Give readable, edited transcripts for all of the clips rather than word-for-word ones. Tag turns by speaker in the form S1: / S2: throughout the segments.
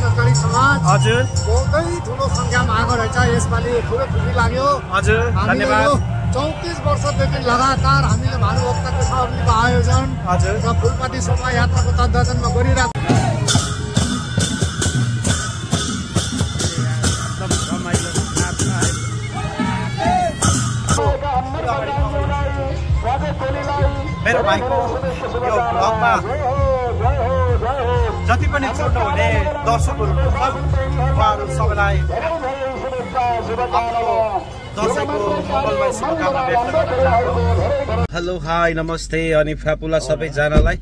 S1: नर्तनी समाज
S2: हजुर
S1: बहुतै ठुलो संख्यामा आएको रहेछ। यसपालि ठुलो खुसी लाग्यो।
S2: हजुर धन्यवाद।
S1: 34 वर्षदेखि लगातार हामीले भानुभक्तको सभाको आयोजन
S2: हजुर
S1: र फुलपाती शोभायात्राको तद्दर्शनमा गरिरहेको
S2: मेरो भाइको यो ब्लगमा जति पनि जोड्नु हुने दर्शकहरू उहाँहरू सबैलाई हेलो हाई नमस्ते अनि फ्यापुला सबैजनालाई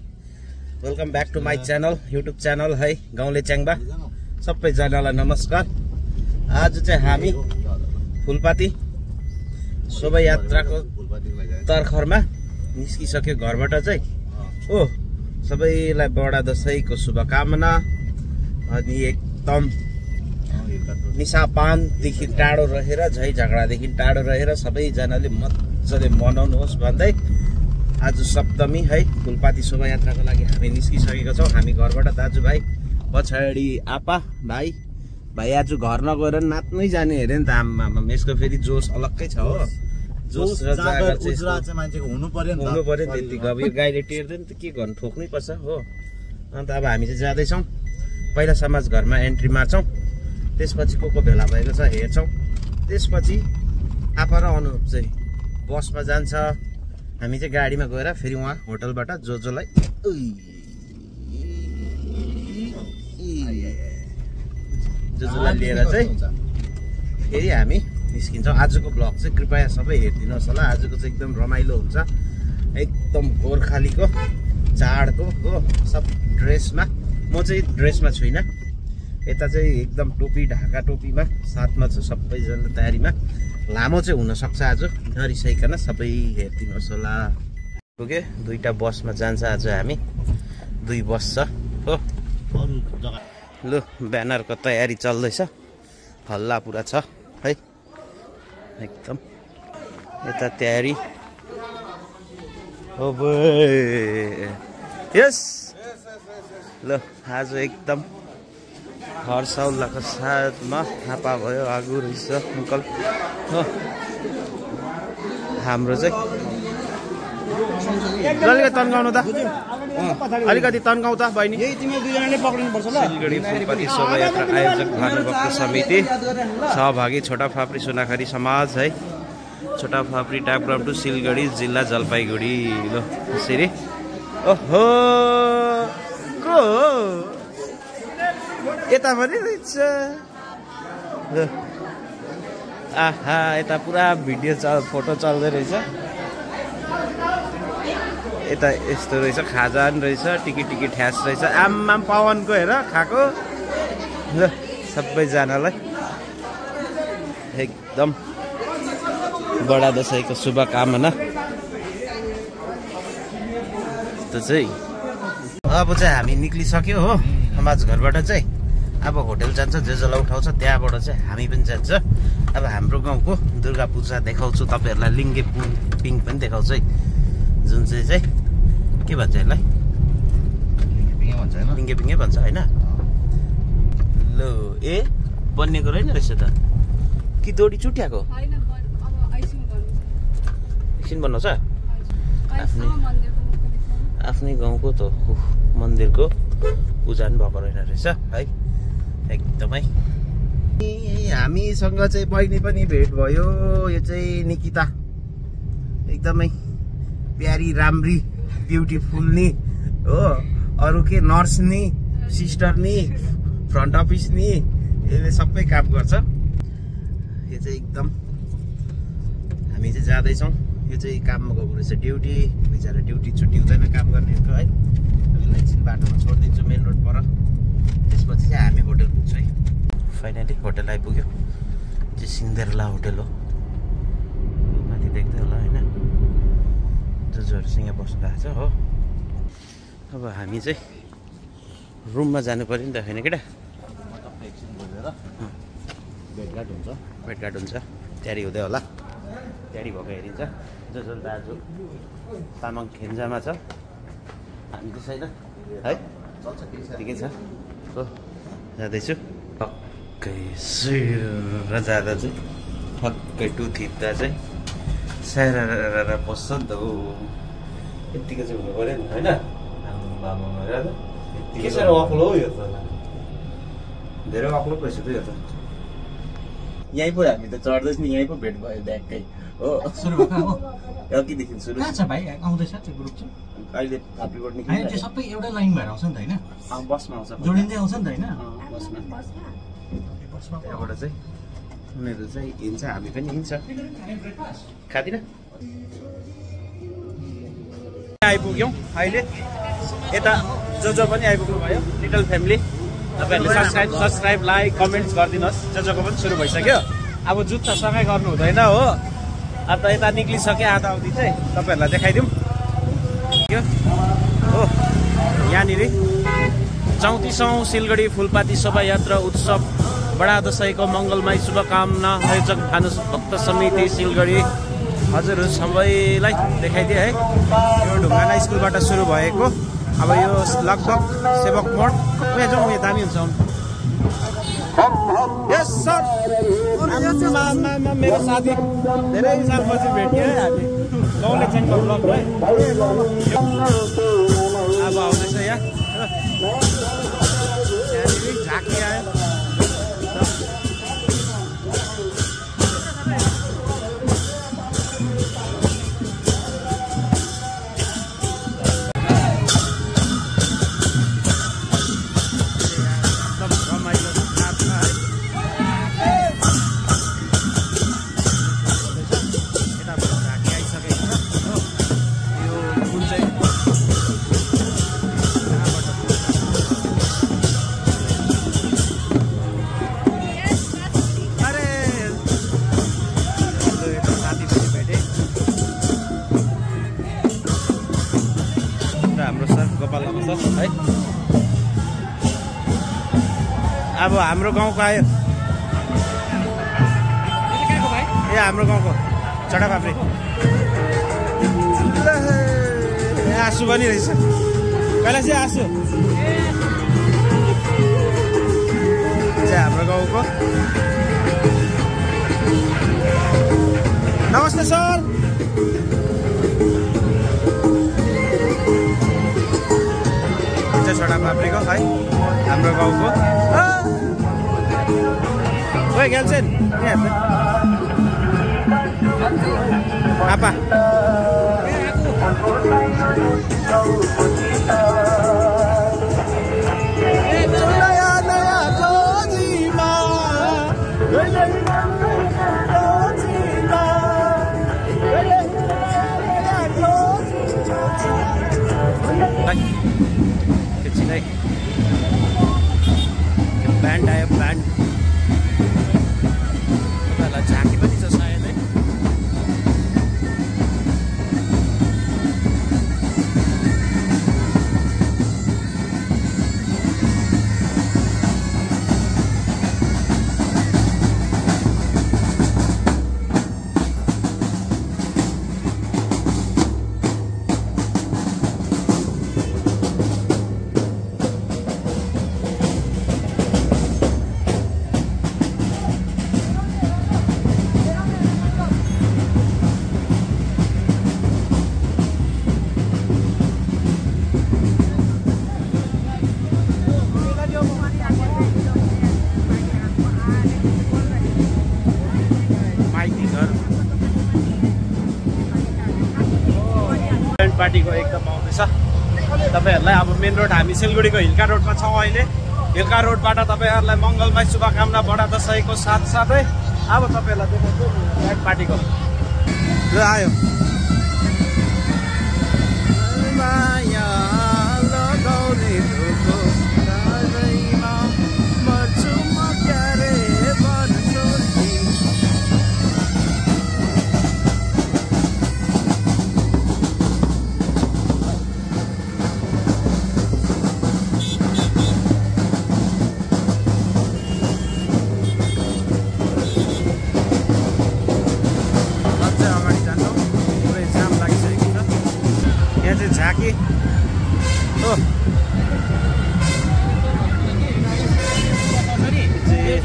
S2: welcome back to my channel YouTube channel है गाउँले च्याङ्बा सबैजनालाई नमस्कार। आज चाहिँ हामी फुलपाती शोभायात्राको तर्खरमा निस्किसक्यो घरबाट चाहिँ हो। सबैलाई बडा दशैंको शुभकामना। अनि एकदम निशापानदेखि टाढो रहेर झै झगडादेखि टाढो रहेर सबैजनाले मजाले मनाउनुहोस् भन्दै आज सप्तमी है फुलपाती शोभायात्राको लागि हामी निस्किसकेका छौँ। हामी घरबाट दाजुभाइ पछाडि आपा भाइ भाइ आज घर नगएर नाच्नै जाने हेरे नि त। आमा यसको फेरि जोस अलग्गै छ हो। जोस र जागर चाहिँ मान्छेको हुनु पर्यो त्यतिको। अब यो गाईले टेर्दैन त के गर्नु ठोक्नै पर्छ हो। अन्त अब हामी चाहिँ जाँदैछौँ। पहिला समाज घरमा एन्ट्री मार्छौँ, त्यसपछि को भेला भएको छ हेर्छौँ। त्यसपछि आपा र अनुप चाहिँ बसमा जान्छ, हामी चाहिँ गाडीमा गएर फेरि उहाँ होटलबाट जोजोलाई लिएर चाहिँ फेरि हामी निस्किन्छौँ। आजको ब्लग चाहिँ कृपया सबै हेरिदिनुहोस् होला। आजको चाहिँ एकदम रमाइलो हुन्छ, एकदम गोर्खालीको चाडको हो। सब ड्रेसमा, म चाहिँ ड्रेसमा छुइनँ। यता चाहिँ एकदम टोपी ढाका टोपीमा साथमा छ सबैजना तयारीमा। लामो चाहिँ हुनसक्छ आज, नरिसाइकन सबै हेरिदिनुहोस् होला। पुगे दुईटा बसमा जान्छ आज हामी, 2 बस छ हो। लु ब्यानरको तयारी चल्दैछ, हल्ला पुरा छ है एकदम। यता तयारी हो यस। ल आज एकदम हर्षौल्लासको साथमा थापा भयो, आगो रहेछ अङ्कल हो हाम्रो चाहिँ। अलिकति तन्काउनु त, अलिकति तन्काउ त बहिनी। सिलगढी फुलपाती शोभायात्रा आयोजक भानुभक्त समिति सहभागी छोटा फाप्री सुनाखरी समाज है। छोटा फाप्री टापग्राम टु सिलगढी जिल्ला जलपाइगुडी। लो यसरी ओहो को यता पनि रहेछ। आहा यता पुरा भिडियो फोटो चल्दै रहेछ। यता यस्तो रहेछ, खाजा पनि रहेछ, टिकी ठ्यास रहेछ। आम्माम पवनको हेर खाएको। ल सबैजनालाई एकदम बडा दशैंको शुभकामना। त्यो चाहिँ अब चाहिँ हामी निक्लिसक्यो हो समाज घरबाट चाहिँ। अब होटल जान्छ, जे जसलाई उठाउँछ त्यहाँबाट चाहिँ हामी पनि जान्छ। अब हाम्रो गाउँको दुर्गा पूजा देखाउँछु तपाईँहरूलाई। लिङ्गे पिङ पनि देखाउँछु है, जुन चाहिँ के भन्छ यसलाई, लिङ्गे पिङै भन्छ होइन। ल ए बनिएको रहेन रहेछ त कि दोडी चुट्याएको एकछिन बनाउँछ। आफ्नै गाउँको त मन्दिरको पूजा पनि भएको रहेन रहेछ है एकदमै। हामीसँग चाहिँ बहिनी पनि भेट भयो। यो चाहिँ निकिता, एकदमै प्यारी राम्री ब्युटिफुल नि हो। अरू के नर्स नि, सिस्टर नि, फ्रन्ट अफिस नि, यसले सबै काम गर्छ। यो चाहिँ एकदम हामी चाहिँ जाँदैछौँ। यो चाहिँ काममा गएको रहेछ ड्युटी, बिचरा ड्युटी छुट्टी हुँदैन काम गर्नेहरूको है। हामीलाई एकछिन बाटोमा छोडिदिन्छु मेन रोड पर, त्यसपछि चाहिँ हामी होटल पुग्छ है। फाइनली होटल आइपुग्यो। चाहिँ सिन्देरला होटल हो, माथि देख्दै होला होइन, जोजोहरूसँग बस्नु भएको छ हो। अब हामी चाहिँ रुममा जानु पर्यो नि त होइन केटा। भेटघाट हुन्छ तयारी हुँदै होला, तयारी भएको हेरिन्छ। जो दाजु तामाङ खेन्जामा छ, हामी चाहिँ छैन है, ठिकै छ हो। जाँदैछु ठक्कै सुर जाँदा चाहिँ ठक्कै टु थिच्दा चाहिँ स्यारा पस्छ नि त हो यत्तिको चाहिँ हुनु पऱ्यो नि होइन
S3: के साह्रो अग्लो हो यो त
S2: धेरै अग्लो पो रहेछ त यो त यहीँ पो हामी त चढ्दैछ नि यहीँ पो भेट भयो ड्याक्कै हो
S4: सुरु भएको हो
S2: अघिदेखि सुरु
S4: कहाँ छ भाइ आउँदैछ त्यो ग्रुप चाहिँ
S2: अहिले फापीबाट
S4: होइन
S2: निक्लिन्छ
S4: त्यो सबै एउटै लाइन भएर आउँछ नि त होइन
S2: बसमा आउँछ
S4: जोडिँदै आउँछ नि त होइन
S2: बसमा
S4: बसमा
S2: त्यहाँबाट चाहिँ उनीहरू चाहिँ हिँड्छ हामी पनि हिँड्छ खाँदिन आइपुग्यौँ अहिले यता जो पनि आइपुग्नु भयो लिटल फ्यामिली तपाईँहरूले सब्सक्राइब लाइक कमेन्ट्स गरिदिनुहोस् जोको पनि सुरु भइसक्यो अब जुत्ता सँगै गर्नु हुँदैन हो अन्त यता निक्लिसक्यो आधा अवधि चाहिँ तपाईँहरूलाई देखाइदिउँ हो यहाँनिर 34औं सिलगढी फुलपाती शोभायात्रा उत्सव बडा दशैंको मङ्गलमय शुभकामना आयोजक भानु भक्त समिति सिलगढी हजुर सबैलाई देखाइदिए है यो ढुङ्गाना स्कुलबाट सुरु भएको अब यो लगभग सेवक मोड उयो जाउँ उयो दामी हुन्छ यस सर मेरो साथी धेरै सालपछि भेट्यो है हामी गाउँले चेन्ज ब्लग है अब आउँदैछ यहाँ झाँकी आयो है अब हाम्रो गाउँको आयो ए हाम्रो गाउँको चढा पाप्रे आँसु पनि रहेछ कहिले चाहिँ आँसु हाम्रो गाउँको नमस्ते सर छोटा पाप्रेको है हाम्रो गाउँको खोइ गेल्छन् पापा ब्यान्ड आयो ब्यान्ड तपाईँहरूलाई झाँकी पनि छ सायदै पार्टीको एकदम आउँदैछ तपाईँहरूलाई अब मेन रोड हामी सिलगढीको हिल्का रोडमा छौँ अहिले हिल्का रोडबाट तपाईँहरूलाई मङ्गलमय शुभकामना बडा दशैंको साथसाथै अब तपाईँहरूलाई देखाउँछु ब्यान्ड पार्टीको ल आयो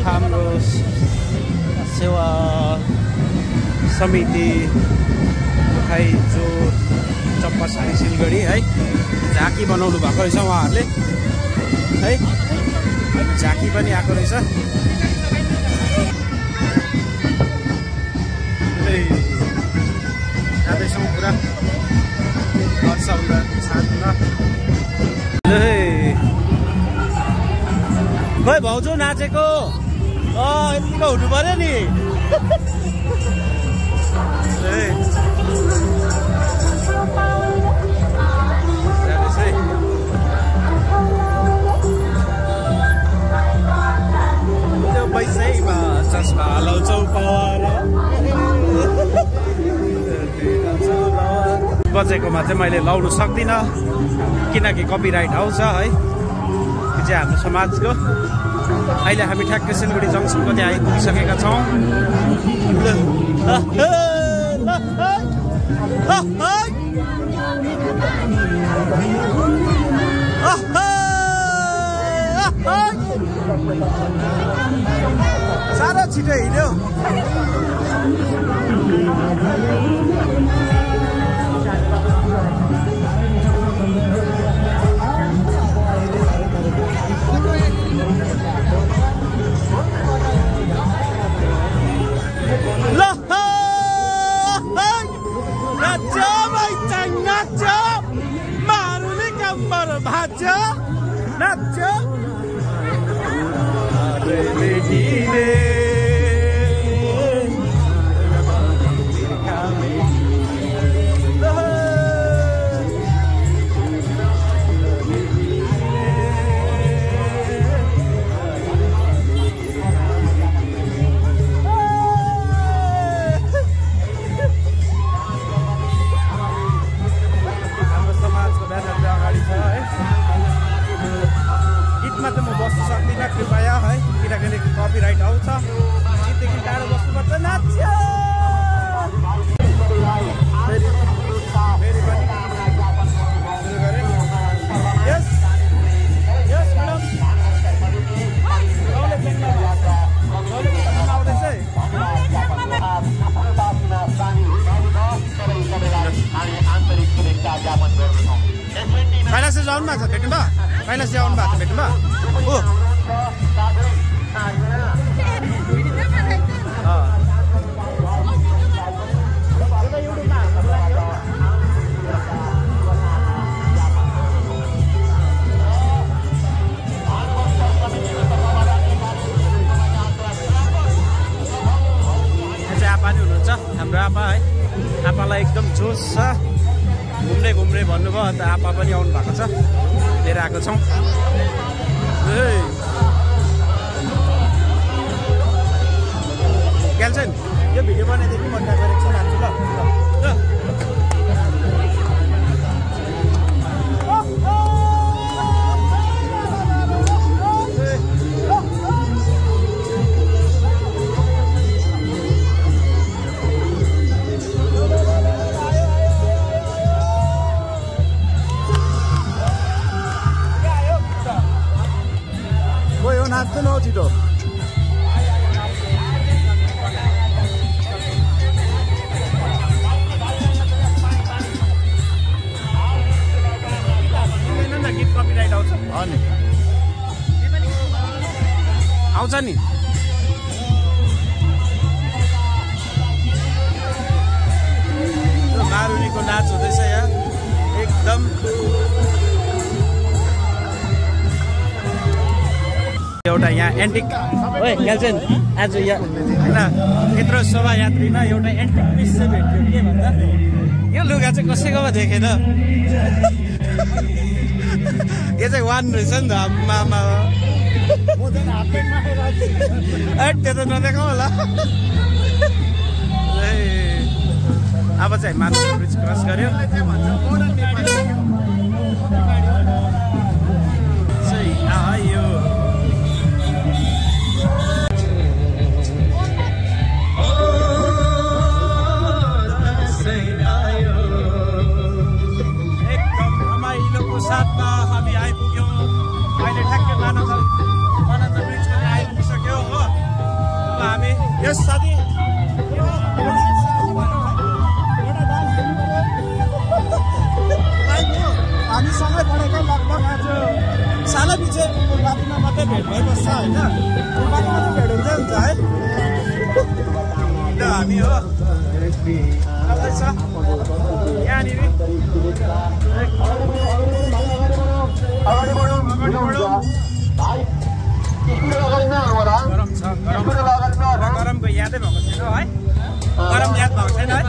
S2: हाम्रो सेवा समिति खै जो चम्पासरी सिलगढी है झाँकी बनाउनु भएको रहेछ उहाँहरूले है झाँकी पनि आएको रहेछ जाँदैछौँ पुरा हर्षाउँदा साथमा खोइ भाउजू नाचेको यतिको हुनु पर्यो नि त्यो पैसैमा चस्मा लाउँछौ पावर बजेकोमा चाहिँ मैले लाउनु सक्दिनँ किनकि कपिराइट आउँछ है यो चाहिँ हाम्रो समाजको अहिले हामी ठ्याक्कै सिलगढी जङ्सनको त्यहाँ आइपुगिसकेका छौँ साह्रो छिटो हिँड्यो भाज्य नाच्य कृपया है किनकि कपिराइट आउँछ गीतदेखि टाढो बस्नुपर्छ नाच्छ फेरि पनि सुरु गरेँ यस यस म्याडम आउँदैछ कैलाश आउनु भएको छ भेट्नुभयो कैलाश आउनु भएको छ भेट्नुभयो हो आप्पा नि हुनुहुन्छ हाम्रो आप्पा है आप्पालाई एकदम जोस छ घुम्ने भन्नुभयो अन्त आप्पा पनि आउनु भएको छ लिएर आएको छौँ ग्याल्छन् यो भिडियो बनाइदिनु मन्डा गरेको छ नाच्छु ल नाच्नु न छिटो गीत कपिराइट आउँछ आउँछ नि मारुनीको नाच हुँदैछ यहाँ एकदम एउटा यहाँ एन्टिक ओए ग्याल्छन् आज यहाँ होइन यत्रो शोभायात्रीमा एउटा एन्टिक पिस चाहिँ भेट्यो के भन्दा यो लुगा चाहिँ कसैकोमा देखेन यो चाहिँ वान रहेछ नि त आम्मामा त्यो त नदेखाउँ होला अब चाहिँ माथि ब्रिज क्रस गर्यो आयो साथमा हामी आइपुग्यौँ अहिले ठ्याक्कै मानन्द ब्रिज पनि आइपुगिसक्यो हो यस साथी हामी सँगै पढेकै लगभग आज सालै पछि फुलपातीमा मात्रै भेट भइबस्छ होइन फुलपातीमा त भेट हुन्छ है हामी हो छ यहाँनिर गरम छ गरमको यादै भएको छैन है गरम याद भएको छैन है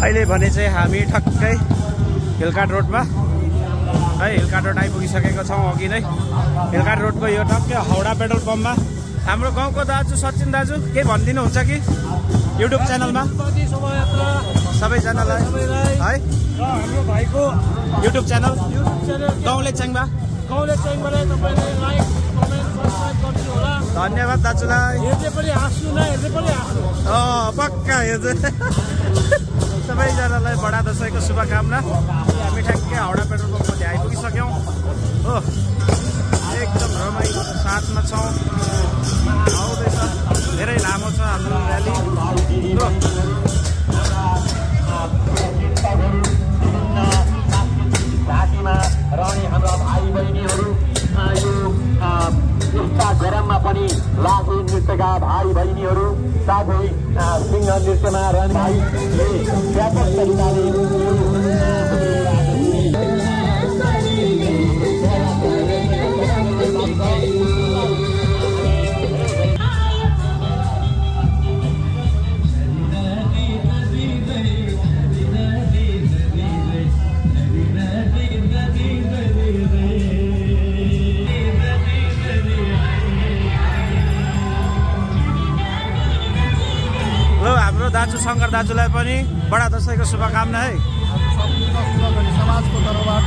S2: अहिले भने चाहिँ हामी ठक्कै हिलकाट रोडमा है हिलकाट रोड आइपुगिसकेको छौँ अघि नै हिलकाट रोडको यो ठक्कै हाउडा पेट्रोल पम्पमा हाम्रो गाउँको दाजु सचिन दाजु के भनिदिनु हुन्छ कि युट्युब च्यानलमा सबैजनालाई है
S3: हाम्रो भाइको
S2: युट्युब च्यानल गाउँले च्याङबा
S3: तपाईँले लाइक कमेन्ट सब्सक्राइब गर्नु होला।
S2: धन्यवाद दाजुलाई
S3: हेर्दै पनि हाँस्नु न हेर्दै पनि हाँस्नु
S2: पक्का यो चाहिँ सबैजनालाई बडा दसैँको शुभकामना हामी ठ्याक्कै हाउडा पेट्रोल पम्पमा आइपुगिसक्यौँ हो एकदम रमाइलो साथमा छौँ आउँदैछ धेरै लामो छ हाम्रो र्याली हो
S5: घाटीमा रहने हाम्रा भाइ बहिनीहरू यो यस्ता गरममा पनि लाखे नृत्यका भाइ बहिनीहरू साथै सिंह नृत्यमा रहने भाइले व्यापक तरिकाले
S2: दाजु शङ्कर दाजुलाई पनि बडा दसैँको शुभकामना है
S1: समाजको तर्फबाट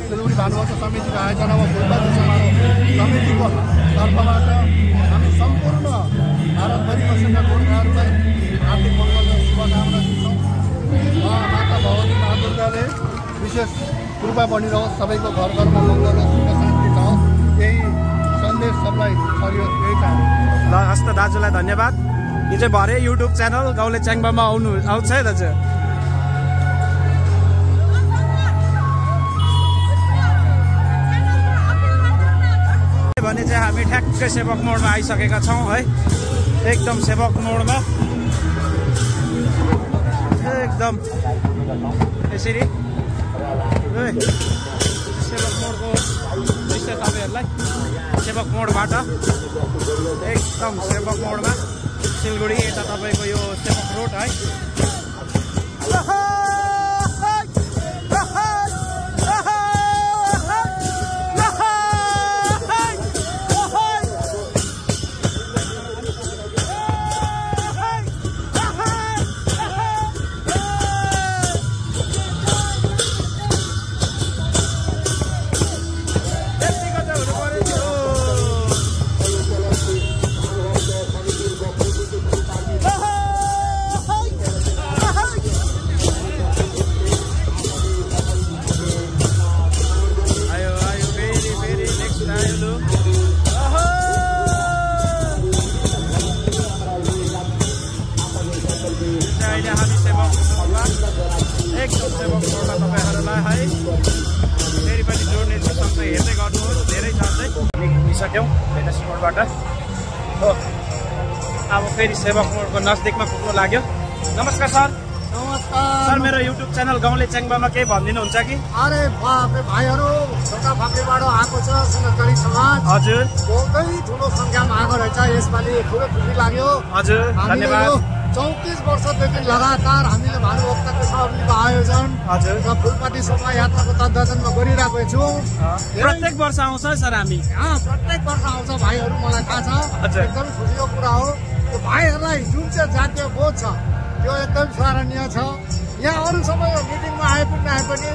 S1: सिलगढी भानुभक्त समितिको आयोजनामा फुलपाती समारोह समितिको तर्फबाट हामी सम्पूर्ण भारतभरि बसेका गोर्खाहरूलाई हार्दिक मङ्गल र शुभकामना दिन्छौँ माता भगवती मा दुर्गाले विशेष कृपा बनिरहोस् सबैको घर घरमा मङ्गल र सुख शान्ति जाओस् यही सन्देश सबलाई छरियोस् यही चाहन्छु
S2: ल हस्त दाजुलाई धन्यवाद यो चाहिँ भरे युट्युब च्यानल गाउँले च्याङबामा आउँछ है दाजु भने चाहिँ हामी ठ्याक्कै सेवक मोडमा आइसकेका छौँ है एकदम सेवक मोडमा एकदम यसरी सेवक मोडको दृश्य तपाईँहरूलाई सेवक मोडबाट एकदम सेवक मोडमा सिलगढी यता तपाईँको यो सेवक रोड है अब फेरि सेवक मोडको नजदिकमा पुग्नु लाग्यो नमस्कार सर
S1: नमस्कार
S2: सर मेरो युट्युब च्यानल गाउँले च्याङबामा केही भनिदिनुहुन्छ कि
S1: अरे बापरे भाइहरू छोटा फाँक्रीबाट आएको छ सिंहदरी समाज
S2: हजुर
S1: बहुतै ठुलो सङ्ख्यामा आएको रहेछ यसपालि ठुलो खुसी लाग्यो
S2: हजुर धन्यवाद
S1: 34 वर्षदेखि लगातार हामीले भानुभक्तको सभाको आयोजन
S2: हजुर
S1: र फुलपाती शोभायात्राको तद्दर्शनमा गरिरहेको छौँ
S2: प्रत्येक वर्ष आउँछ सर हामी
S1: प्रत्येक वर्ष आउँछ भाइहरू मलाई थाहा छ एकदम खुसीको कुरा हो भाइहरूलाई जुन चाहिँ जातीय बोध छ त्यो एकदम सराहनीय छ यहाँ अरू समय मिटिङमा आए पनि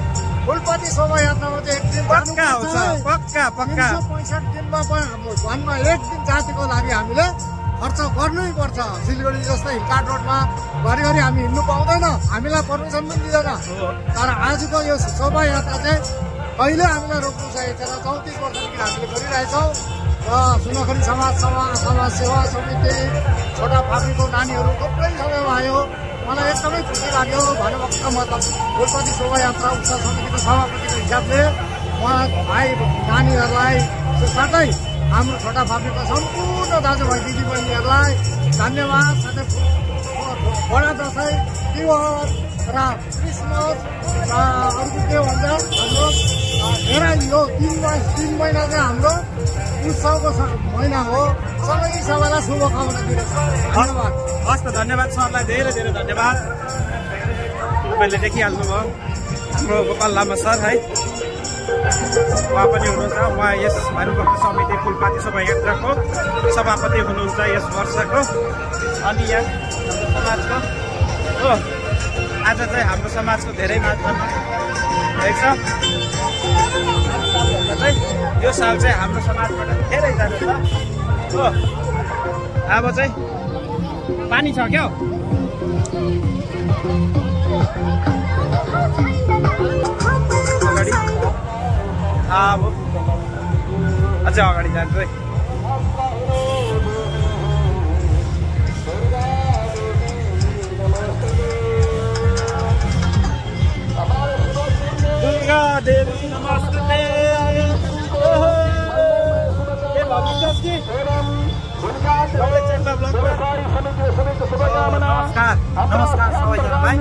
S1: फुलपाती शोभायात्रामा चाहिँ एक दिन 365 दिनमा भनमा एक दिन जातिको लागि हामीले खर्च गर्नै पर्छ सिलगढी जस्तै हिलकाट रोडमा घरिघरि हामी हिँड्नु पाउँदैन हामीलाई पर्मिसन पनि दिँदैन तर आजको यो शोभायात्रा चाहिँ कहिले हामीलाई रोक्नु सकेको छैन। 34 वर्षदेखि हामीले गरिरहेछौँ र सुनखरी समाज सेवा समिति, छोटा फाप्रीको नानीहरू थुप्रै समयमा आयो। मलाई एकदमै खुसी लाग्यो। भन्नुभएको मतलब फुलपाती शोभायात्रा उत्सव समितिको सभापतिको हिसाबले उहाँ भाइ नानीहरूलाई साथै हाम्रो छोटा फाप्रीका सम्पूर्ण दाजुभाइ दिदीबहिनीहरूलाई धन्यवाद। साथै बडा दसैँ, तिहार र क्रिसमस र अर्को के भन्छ हाम्रो धेरै यो 3 महिना चाहिँ हाम्रो उत्सवको महिना हो। सबैलाई शुभकामना दिनुहोस्। धन्यवाद।
S2: हस् त, धन्यवाद सरलाई, धेरै धेरै धन्यवाद। तपाईँले देखिहाल्नुभयो हाम्रो गोपाल लामा सर है, उहाँ पनि हुनुहुन्छ। उहाँ यस भानुभक्त समिति फुलपाती शोभायात्राको सभापति हुनुहुन्छ यस वर्षको। अनि यहाँ समाजको हो आज चाहिँ हाम्रो समाजको धेरै मात्रामा रहेछ। यो साल चाहिँ हाम्रो समाजबाट धेरैजना छ हो। अब चाहिँ पानी छ क्या अगाडि, अब अझै अगाडि जान्छ है। दुर्गा देवी नमस्ते। नमस्कार सबैजनालाई।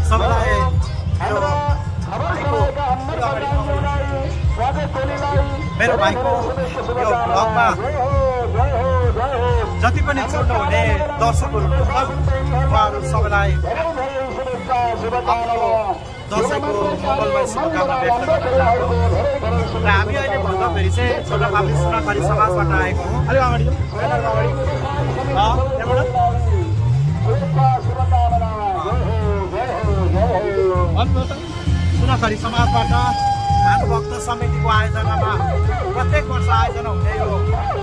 S2: सबैलाई मेरो भाइको यो भ्लगमा जति पनि जोड्नु हुने दर्शकहरू उहाँहरू सबैलाई दसैँको मङ्गलमय शुभकामना व्यक्त गर्न चाहन्छु। र हामी अहिले भन्दाखेरि चाहिँ छोटा फाप्री सुनखरी समाजबाट आएको हौँ। अलिक अगाडि सुनखरी समाजबाट भानुभक्त समितिको आयोजनामा प्रत्येक वर्ष आयोजना हुने यो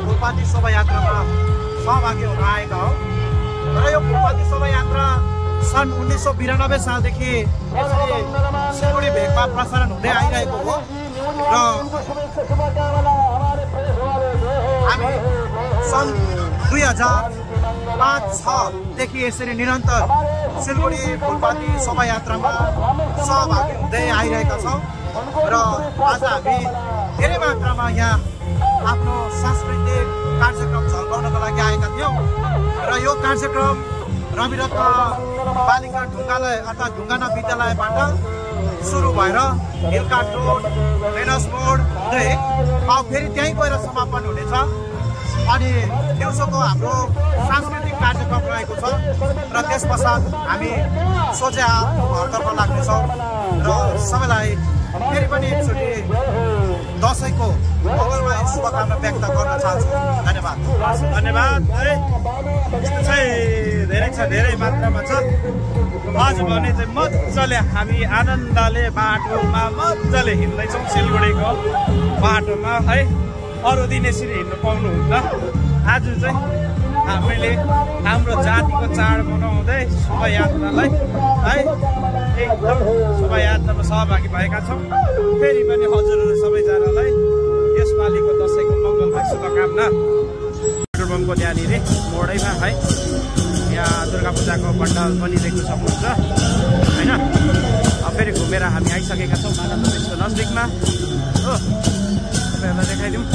S2: फुलपाती शोभायात्रामा सहभागी हुन आएका हौ। र यो फुलपाती शोभायात्रा सन् 1992 सालदेखि यसरी सिलगढी भेगमा प्रसारण हुँदै आइरहेको हो। र हामी सन् 2005-06 देखि यसरी निरन्तर सिलगढी फुलपाती शोभायात्रामा सहभागी हुँदै आइरहेका छौँ। र आज हामी धेरै मात्रामा यहाँ आफ्नो सांस्कृतिक कार्यक्रम झल्काउनको लागि आएका थियौँ। र यो कार्यक्रम रविरत्न बालिका ढुङ्गालय अर्थात् ढुङ्गाना विद्यालयबाट सुरु भएर हिलकाट रोड, भेनस मोड हुँदै अब फेरि त्यहीँ गएर समापन हुनेछ। अनि दिउँसोको हाम्रो सांस्कृतिक कार्यक्रम रहेको छ र त्यस पश्चात हामी सोझै आफ्नो घरतर्फ लाग्नेछौँ। र सबैलाई फेरि पनि एकचोटि दसैँको मङ्गलमय शुभकामना व्यक्त गर्न चाहन्छु। धन्यवाद। धन्यवाद है। धेरै छ, धेरै मात्रामा छ। आज भने चाहिँ मजाले हामी आनन्दले बाटोमा मजाले हिँड्दैछौँ सिलगढीको बाटोमा है। अरू दिन यसरी हिँड्नु पाउनुहुन्न। आज चाहिँ हामीले हाम्रो जातिको चाड मनाउँदै शोभायात्रालाई है एकदम शोभायात्रामा सहभागी भएका छौँ। फेरि पनि हजुरहरू सबैजनालाई यसपालिको दसैँको मङ्गलमय शुभकामना। पेट्रोल पम्पको त्यहाँनिर मोडैमा है यहाँ दुर्गा पूजाको पण्डाल पनि देख्न सक्नुहुन्छ होइन। अब फेरि घुमेर हामी आइसकेका छौँ मानव मन्दिरको नजिकमा हो। तपाईँहरूलाई देखाइदिउँ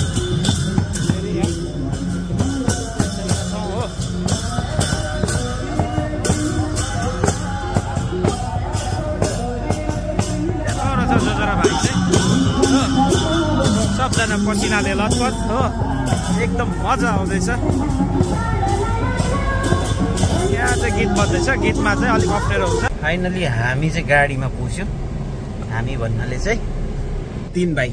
S2: फेरि यहाँ हो। जोजरा भाइ चाहिँ सबजना पसिनाले लतपत हो। एकदम मजा आउँदैछ। यहाँ चाहिँ गीत बज्दैछ। गीतमा चाहिँ अलिक अप्ठ्यारो हुन्छ। फाइनली हामी चाहिँ गाडीमा पुग्यौँ। हामी भन्नाले चाहिँ 3 भाइ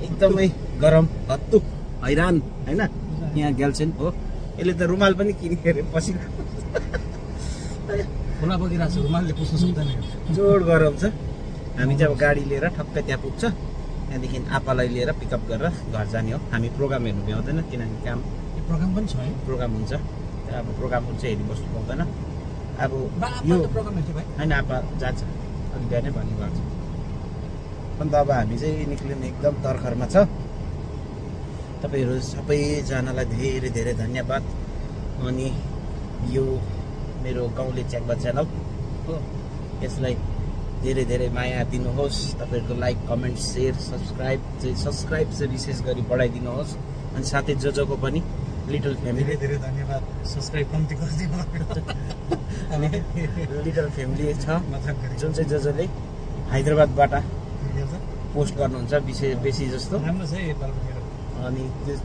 S2: एकदमै गरम हत्तु हैरान होइन। यहाँ ग्याल्छन् हो। यसले त रुमाल पनि किनेको अरे पसिना
S4: खोला बगिरहेको छ, रुमालले पुस्न सक्दैन।
S2: जोड गरम छ। हामी चाहिँ अब गाडी लिएर ठक्कै त्यहाँ पुग्छ। त्यहाँदेखि आपालाई लिएर पिकअप गरेर घर जाने हो। हामी प्रोग्राम हेर्नु भ्याउँदैन किनभने काम
S4: प्रोग्राम पनि छ है।
S2: प्रोग्राम हुन्छ। अब प्रोग्रामहरू चाहिँ हेरिबस्नु पाउँदैन। अब यो
S4: प्रोग्राम हेर्छ भाइ
S2: होइन। आपा जान्छ अघि बिहानै भन्नुभएको छ। अन्त अब हामी चाहिँ निक्लिने एकदम तर्खरमा छ। तपाईँहरू सबैजनालाई धेरै धेरै धन्यवाद। अनि यो मेरो गाउँले च्याकबा च्यानल हो, यसलाई धेरै धेरै माया दिनुहोस्। तपाईँहरूको लाइक कमेन्ट सेयर सब्सक्राइब चाहिँ विशेष गरी बढाइदिनुहोस्। अनि साथै जोको पनि लिटल फ्यामिली
S4: धेरै धन्यवाद। सब्सक्राइब कम्ती गरिदिनु
S2: अनि लिटल फ्यामिली छ जुन चाहिँ जोले हैदराबादबाट पोस्ट गर्नुहुन्छ बेसी जस्तो।
S4: राम्रो छ है।
S2: अनि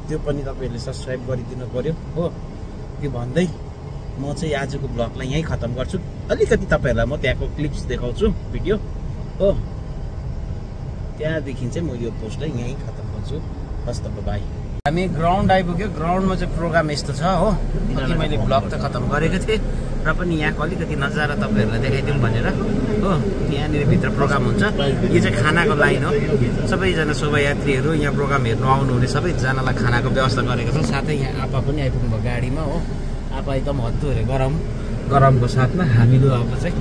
S2: त्यो पनि तपाईँहरूले सब्सक्राइब गरिदिनु पर्यो हो। त्यो भन्दै म चाहिँ आजको ब्लगलाई यहीँ खत्तम गर्छु। अलिकति तपाईँहरूलाई म त्यहाँको क्लिप्स देखाउँछु भिडियो हो, त्यहाँदेखि चाहिँ म यो पोस्टलाई यहीँ खत्तम गर्छु। हस् त बाई। हामी ग्राउन्ड आइपुग्यो। ग्राउन्डमा चाहिँ प्रोग्राम यस्तो छ हो। अघि मैले ब्लग त खत्तम गरेको थिएँ र पनि यहाँको अलिकति नजारा तपाईँहरूलाई देखाइदिउँ भनेर हो। यहाँनिर भित्र प्रोग्राम हुन्छ। यो चाहिँ खानाको लाइन हो। सबैजना शोभायात्रीहरू यहाँ प्रोग्राम हेर्नु आउनुहुने सबैजनालाई खानाको व्यवस्था गरेको छ। साथै यहाँ आपा पनि आइपुग्नु भयो गाडीमा हो। आपा एकदम हत्तुहरू गरमको साथमा हामीहरू अब चाहिँ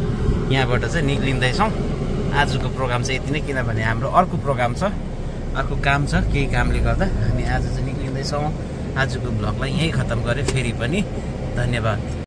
S2: यहाँबाट चाहिँ निक्लिँदैछौँ। आजको प्रोग्राम चाहिँ यति नै, किनभने हाम्रो अर्को प्रोग्राम छ, अर्को काम छ। केही कामले गर्दा हामी आज चाहिँ निक्लिँदैछौँ। आजको ब्लगलाई यहीँ खत्तम गरेँ। फेरि पनि धन्यवाद।